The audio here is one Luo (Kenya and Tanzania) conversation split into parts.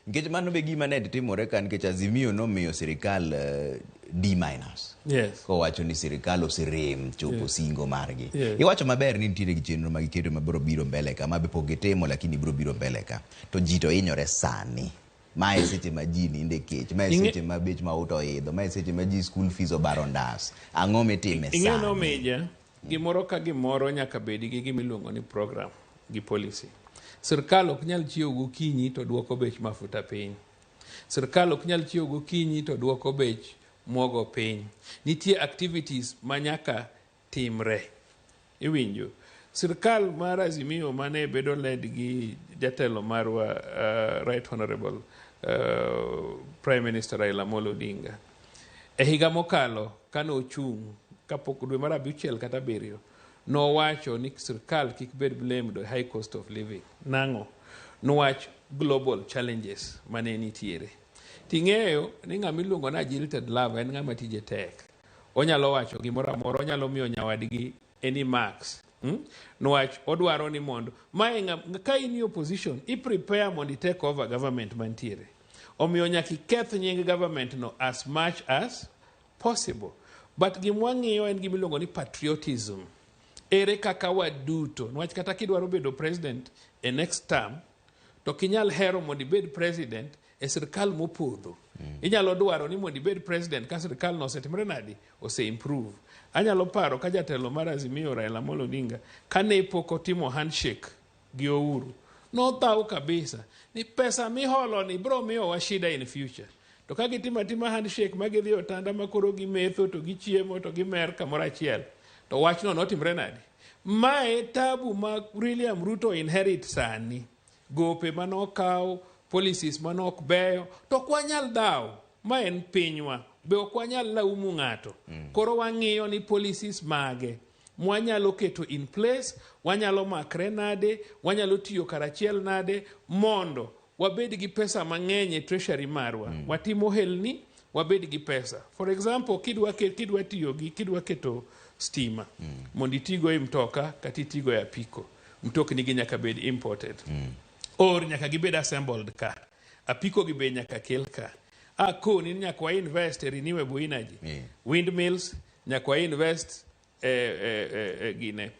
Nikech mano be gima ne timore ka, nikech Azimio nomiyo sirikal D minus kowacho ni sirikal oserem chopo singo margi. Iwacho maber ni nitiere gi chenro ma giketo ma biro biro mbele ka, ma be pok gitimo, lakini biro biro mbele ka. To ji to hinyore sani. Ma e seche ma ji ninde kech, ma e seche ma bech mauta oidho, ma e seche ma ji school fees obaro ndas. Ang'o mitime Ing'e sani? Nomija, gimoro ka gimoro nyaka bed gi gimiluongo ni program gi policy. Sirkal ok nyal chiewo gokinyi to duoko bech mafuta piny. Sirkal ok nyal chiewo gokinyi to duoko bech mogo piny. Nitie activities ma nyaka timre. Iwinjo? Sirkal mar Azimio mane bedo led gi jatelo marwa, Right Honorable Prime Minister Raila Amolo Odinga. E higa mokalo kane ochung' kapok dwe mar 6 kata 7, nowacho ni sirkal kik bed blamed high cost of living. Nang'o? Niwach global challenges mane nitiere. Ting'eyo ni ng'ama iluongo ni jilted lover en ng'ama tije tek. Onyalo wacho gimoro amora, onyalo miyo nyawadgi any marks. Niwach odwaro ni mondo mae ka in e opposition, i prepare mondo i take over government mantiere. Omiyo nyaka iketh nying government no as much as possible. But gima wang'iyo en gima iluongo ni patriotism. Ere kaka waduto, niwach kata kidwaro bedo president e next term, to ok inyal hero mondo ibed president e sirkal mopodho. Inyalo dwaro ni mondo ibed president ka sirkal no osetimre nadi? Ose improve. Anyalo paro ka jatelo mar Azimio Raila Amolo Odinga kane pok otimo handshake gi Uhuru, nothaw kabisa ni pesa miholo ni bro miyowa shida in future. To ka gitimo atima handshake ma gidhi otanda ma koro gimetho to gichiemo to gimer kamoro achiel, to wachno notimre nadi? Mae tabu ma William Ruto inherit sani. Gope manokaw, policies manok beyo, to ok wanyal dhaw. Ma en pinywa, be ok wanyal laumu ng'ato. Koro wang'iyo ni policies mage mwanyalo keto in place, wanyalo makre nade, wanyalo tiyo karachiel nade mondo wabed gi pesa mang'eny e treasury marwa. Watim ohelni, wabed gi pesa. For example, kidwa tiyo gi kidwa keto stima mondo itigo e mtoka kata itigo e apiko. Mtokni gi nyaka bed imported. Or nyaka gibed assembled ka. Apiko gi be nyaka kel ka. Akoni ni nyaka wa invest e renewable energy. Windmills, nyaka wa invest e gine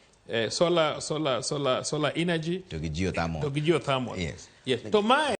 solar energy to gi geothermal. To gi geothermal. To mae